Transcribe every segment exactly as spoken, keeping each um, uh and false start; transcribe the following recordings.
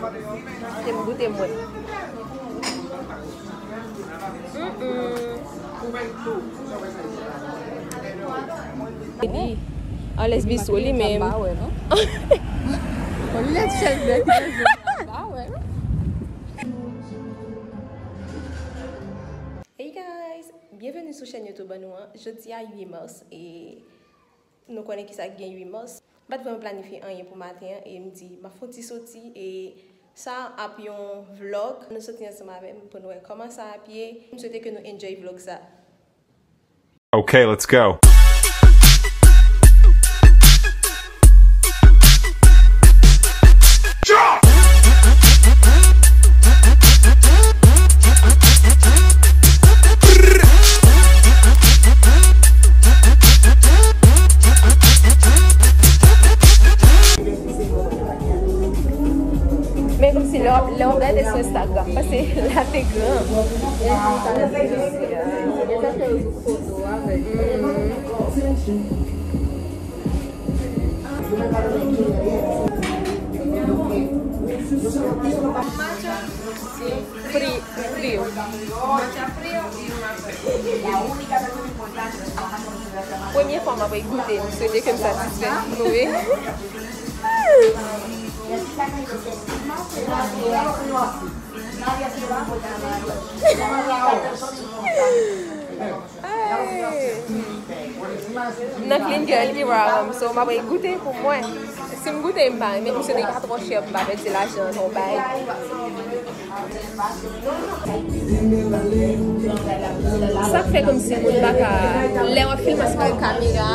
Kite m goute m wè. Mm-mm. Li. Alès bistro li menm. Ba wè non. Lèt chèvè. Ba wè non. Hey guys, byenveni sou chèn YouTube an nou an. Jodi a uit mas e nou konnen kisa k gen uit mas. M pa t vrèman planifye anyen pou maten an e m di m ap fè yon ti soti e sa ap yon vlog. Nou soti ansanm avè m pou n wè kòman sa ap ye. M swete ke nou enjoy vlog sa. Okay, let's go. Men kòmsi lè w ap, lè w ap gade sou Instagram, paske la te gran. Matcha fri, fri. Premye fwa m ap goute, m swete ke m satisfè. Wi. Ay. Nan clean girl, li pi raran m, so m ap goute pou mwen. Si m goute, m pa renmen, misye di pa twò chè, m pa pèdi lajan, non, bay. Sa k fè kòmsi moun pa ka, lè w ap filme ansanm avèk kamera,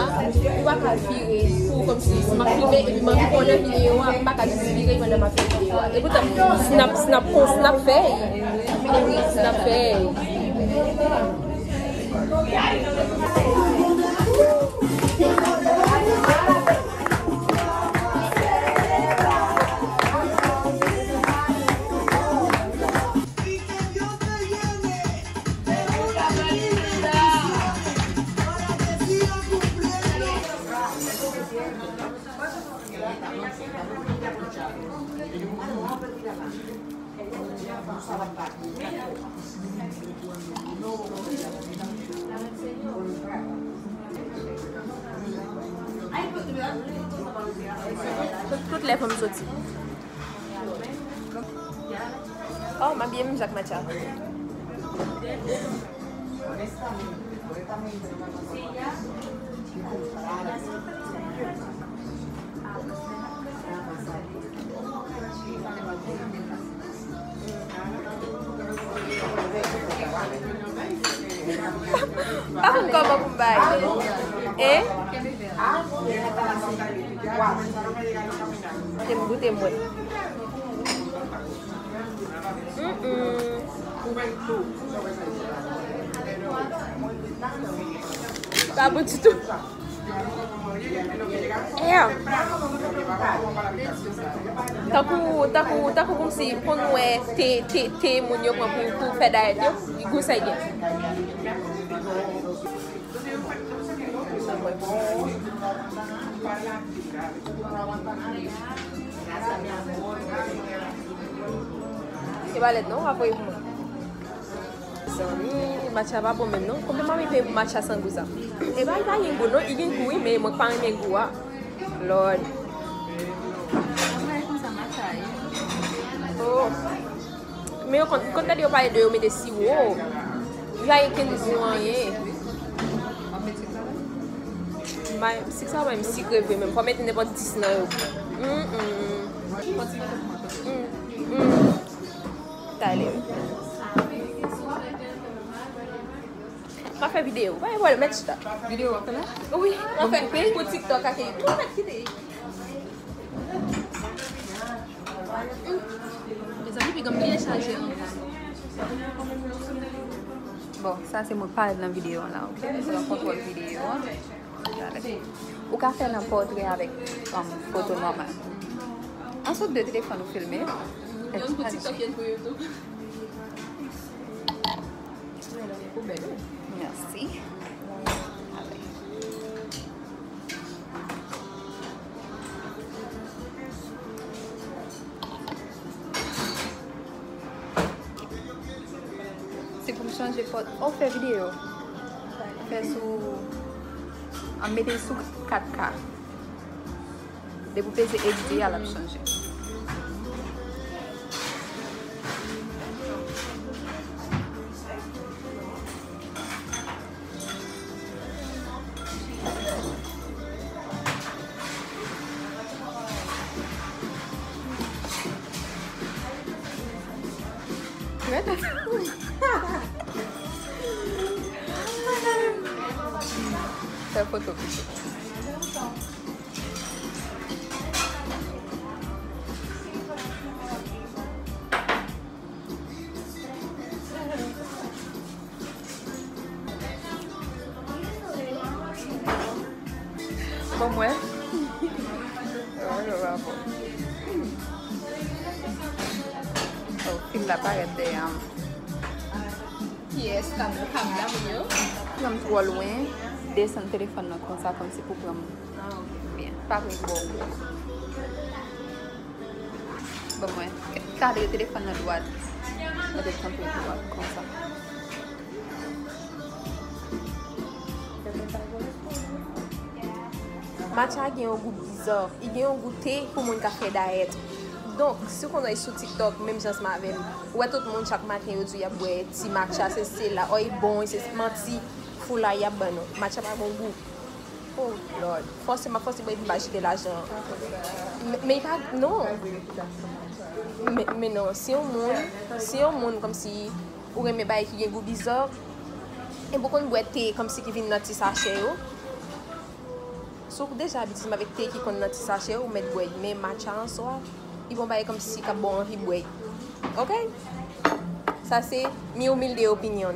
ou pa ka vire pou kòmsi si m ap filme epi m anvi konnen videyo a, m pa ka jis vire pandan m ap fè videyo a. Epoutan, si n ap, si n ap, si n ap fè, si n ap fè. Tout, tout lè fò m soti. Oh, m abiye menm jan ak matcha. Pa konn kòman pou m bay. E? Kite m goute m wè. Mm-mm. Pa bon ditou. Yeah. Tankou, tankou, tankou kòmsi, konn wè te, te, te moun yo pran pou, pou fè dayèt yo, li gou sa gen. E pa lèd non, w ap voye pou mwen. Zanmi, matcha pa bon menm non. Konbyen m ap peye pou matcha san gou sa? E pa, li pa gen gou non, li gen gou wi, men mwen pa renmen gou a. Lord. Mwen konsa matcha ye. Oh. Men yo konn, konn tande yo pale de yo mete siwo. Yo pa gen kenn gou anyen. M pa, sik sa pa menm sikre vre menm. Fò mete nenpòt dis nan yo. Mm, mm. Mm, mm. Talè. M ap fè videyo. Bay bòl, mèt chita. Videyo w ap fè la? Wi, m ap fè pou TikTok ak YouTube. Mèt kite. Mezanmi, piga m byen chaje anba. Bon, sa se mwen k parèt nan videyo an la, oke? Se yon kontwòl videyo an. Ou ka fè nan pòtrè avèk, um, foto nòmal. An sot de telefòn ou filme. Youn pou TikTok, youn pou YouTube. Mèsi. Ale. Chanje pòt. Oh, fè videyo. Fè sou. An mete l sou kat K. Depi w peze edite a, l ap chanje. Fè foto pito. Bon, mwen. Oh, fil la parèt dèyè m. Kiyès k ap, k ap la pou yo? Pran m twò lwen, desann telefòn nan konsa, kòmsi pou pran m byen. Pa pran m twò wo. Ban mwen kadre telefòn nan dwat. Mete l kanpe dwat konsa. Matcha gen yon gou bizar. Li gen yon gou te pou moun k ap fè dayèt. Donk, si w konn wè sou TikTok, menm jan ansanm avè m, ou wè tout moun chak maten yo di y ap bwè ti matcha, se sela, oh, li bon, se manti, foula y ap ban nou. Matcha pa gen gou. Oh Lord. Fòse, m ap fòse bwè epi m pa jete lajan. Men, men li pa, non. Men, men non, si yon moun, si yon moun kòmsi ou renmen bagay ki gen gou bizar, epi ou konn bwè te kòmsi ki vin nan ti sachè yo. Si w deja abitye avèk te ki konn nan ti sachè, ou mèt bwè l, men matcha an swa, li bon bagay kòmsi k ap ba w anvi bwè l. Ok? Sa se mi humilde opinión.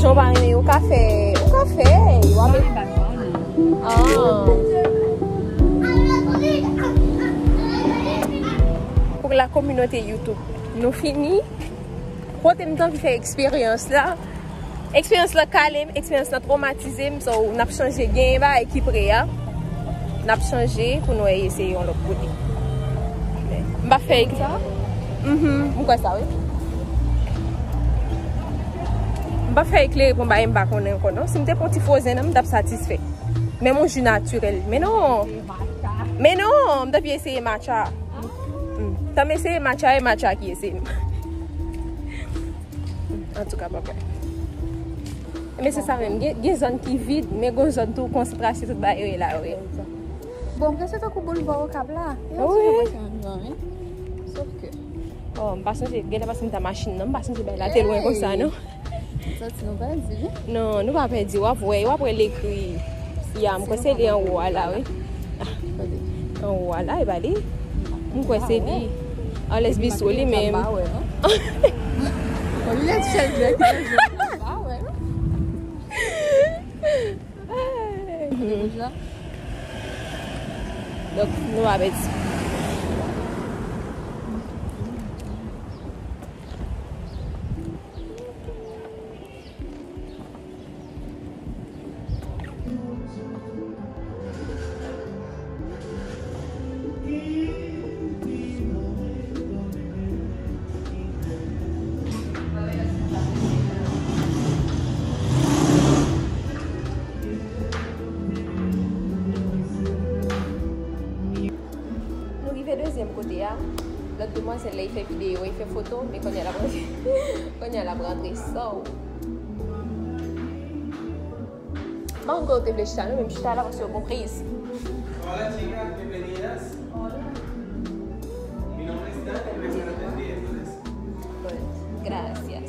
Jan w pa renmen, ou ka fè, ou ka fè, w ap. Ah. Pou la kominote YouTube, nou fini. Kote m t anvi fè eksperyans la. Eksperyans la kale m, eksperyans la twomatize m, so n ap chanje, gen bagay ki pre a. N ap chanje pou nou eseye yon lòt kote. M pa fè ek-, mhm, m kwè sa, wi. M pa fè eklere pou m bagay m pa konnen ankò, non. Si m te pran ti frozen nan, m t ap satisfè. Men yon ji natirèl. Men non. Men non, m t ap eseye matcha. M t ap eseye matcha, e matcha ki eseye m. Antouka, bòkè. Men se sa menm. Gen, gen zòn ki vid, men gen zòn tou konsantrasyon tout bagay yo ye la, wi. Bon, prèske tankou boulva Okap la. Wi. Sòf ke. Oh, m pa sonje, genlè paske m ta machin nan, m pa sonje bay la te lwen konsa, non. Santi nou pèdi, wi. Non, nou pa pèdi, w ap wè, w ap wè l ekri. Ya, m kwè se li anwo a la, wi. Ah, anwo a la, e pa li. M kwè se li. Anlès bistro li menm. Bon, li lè ti chèl bèk. Donk, nou pa pèdi. Nou rive dezyèm kote a. Lòt demwazèl la, li fè videyo, li fè foto, men kounye a l ap rantre. Kounye a l ap rantre. So, m pa konn kote w te vle chita, non, men m chita la paske yo gon priz. Hola, chicas, bienvenidas. Mi nombre es Dante, me están atendiendo. Gracias.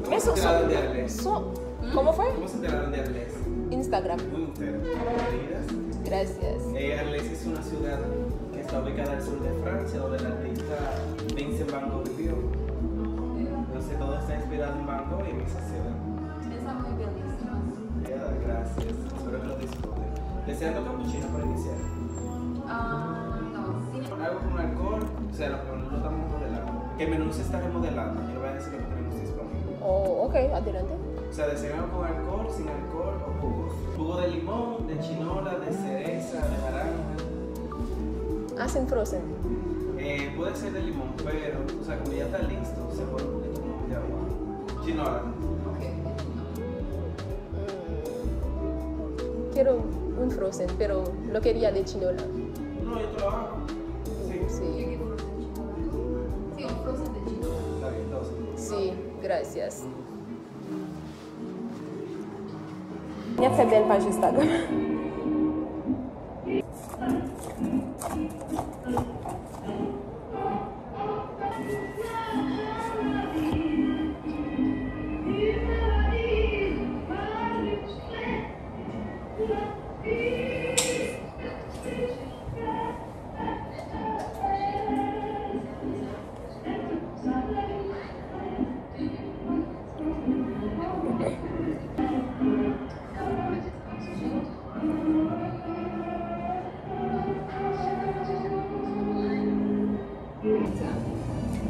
Men son, son, son, ¿cómo fue? ¿Cómo se enteraron de Andrés? Instagram. Muy mujer. Bienvenidas. Gracias. Eh, Arles es una ciudad que está ubicada al sur de Francia, donde el artista Vincent Van Gogh vivió. Entonces todo está inspirado en Van Gogh y en esa ciudad. Está muy bellísima. Ya, gracias. Espero que lo disfruten. ¿Desean un cappuccino para iniciar? Ah, no. Algo con alcohol, o sea, lo que no estamos modelando. Que el menú se está remodelando, yo le voy a decir lo que tenemos disponible. Oh, ok, adelante. O sea, ¿desean algo con alcohol, sin alcohol o jugos? Jugo de limón, de chinola, de cereza, de naranja. Hacen frozen. Eh, puede ser de limón, pero, o sea, como ya está listo, se pone un poquito como de agua. Chinola. Ok. Mm, quiero un frozen, pero lo quería de chinola. No, yo te lo hago. Sí. Sí. Sí, un frozen de chinola. Está bien, entonces. Sí, gracias. N ap fè bèl paj Instagram.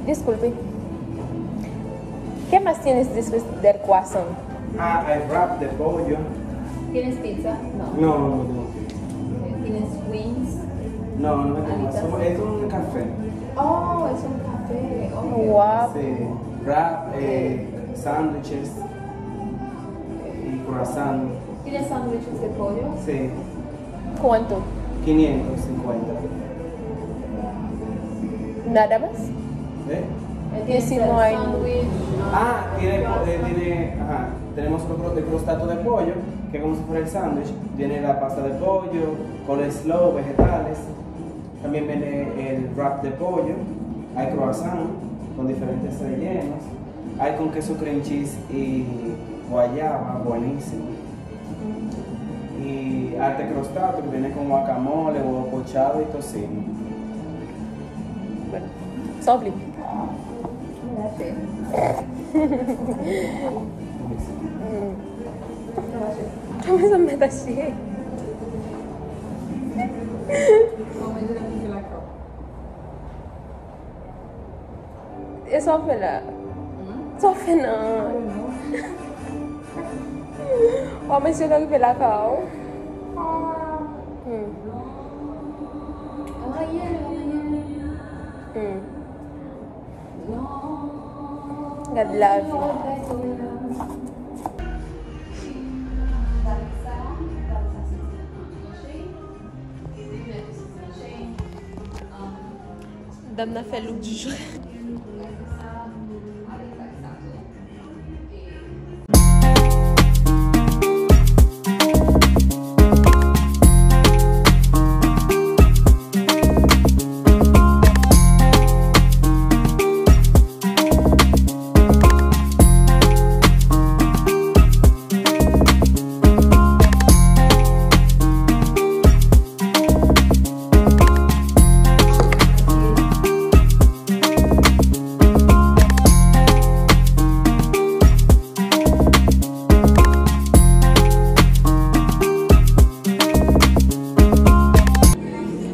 Disculpe. ¿Qué más tienes después del croissant? Ah, hay wrap de pollo. ¿Tienes pizza? No. No, no tengo pizza. ¿Tienes wings? No, no tengo más. Alitas. Somos, es un café. Oh, es un café. Ok. Wow. Sí. Wrap, eh, sándwiches y croissant. ¿Tienes sándwiches de pollo? Sí. ¿Cuánto? Quinientos cincuenta. ¿Nada más? ¿Eh? Él tiene sándwich, ah, tiene, eh, tiene, ajá. Tenemos otro, el crostato de pollo, que es como si fuera el sándwich. Tiene la pasta de pollo, coleslaw, vegetales. También viene el wrap de pollo. Hay croissant con diferentes rellenos. Hay con queso cream cheese y guayaba, buenísimo. Y arte crostato, que viene con guacamole, huevo pochado y tocino. Bueno, sa w vle? Kòman sa m mèt achte? E sa w fè la? Hmm? Sa w fè nan? Ou mesye nan rive lakay ou? Hmm. Hmm. Gad lavi. Dam nan fè look du jour.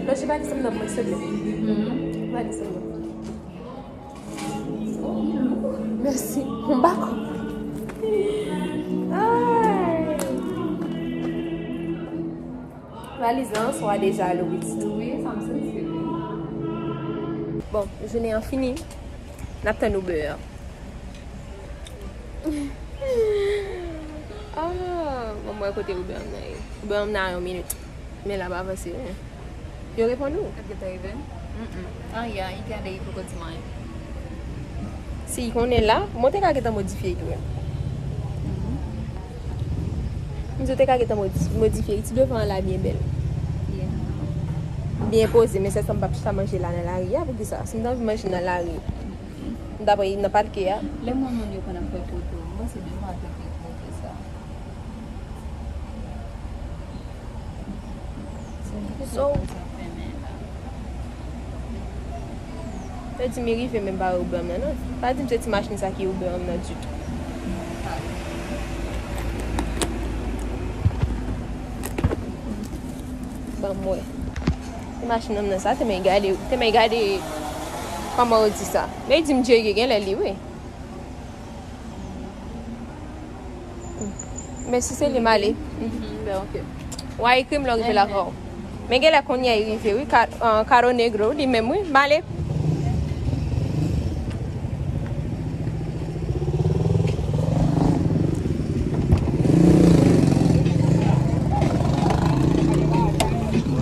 Lonje valiz mwen nan mwen, silvouplè. Valiz mwen. Mèsi. M pa konprann. Ay. Valiz lan swa deja lou piti. Wi, sa m santi. Bon, jounen an fini. N ap tann Uber an. Ah, bon, m wè kote Uber an nan ye. Uber an nan yon minit. Men l ap avanse, wi. Yo reponn ou? L ap gentan rive? Mm, mm. An, ya, li te ande, li poko di m anyen. Si l konnen la, mwen te ka gentan modifye l tou, wi. Mhm. M di w te ka gentan modi-, modifye l. Ti devan an la byen bèl. Yeah. Byen poze, men sèl sa m p ap chita manje la nan lari a, poukisa? Si m t anvi manje nan lari, m t ap rete nan pake a. Lè moun moun yo konn ap fè foto, m panse devan an te pi pwòp ke sa. So, yo di m rive menm pa Uber m nan, non. Pa di m se ti machin sa ki Uber m nan ditou. Ban m wè. Ti machin m nan sa, te men gade, te men gade, kòman yo di sa. Men di m Djege, genlè li, wi. Men si se li, m ale. Mhm, ben, ok. W a ekri m lè w rive lakay w. Men genlè kounye a li rive, wi. Ka-, ah, Caro Negro, li menm, wi. M ale.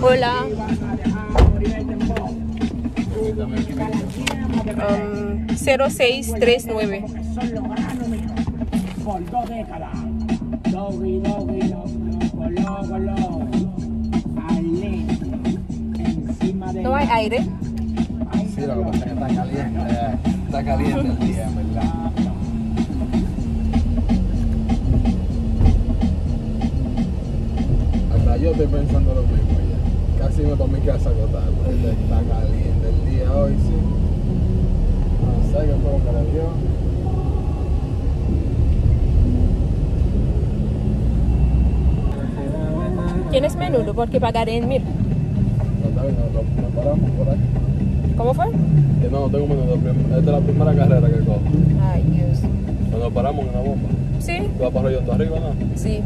Hola. Um, cero seis tres nueve. No hay aire. Sí, lo que pasa es que está caliente, está caliente el día, en verdad. Hasta yo estoy pensando lo mismo ya. Casi me tomo mi casa agotada, porque está caliente el día hoy, sí. No sé qué fue lo que le dio. ¿Tienes menudo? Porque pagaré en mil. No, está bien, nos, nos paramos por aquí. ¿Cómo fue? Que no, no tengo menudo. Prim-, esta es la primera carrera que cojo. Ay, Dios. Pero nos paramos en una bomba. Sí. ¿Tú vas para Arroyo Hondo arriba, no? Sí.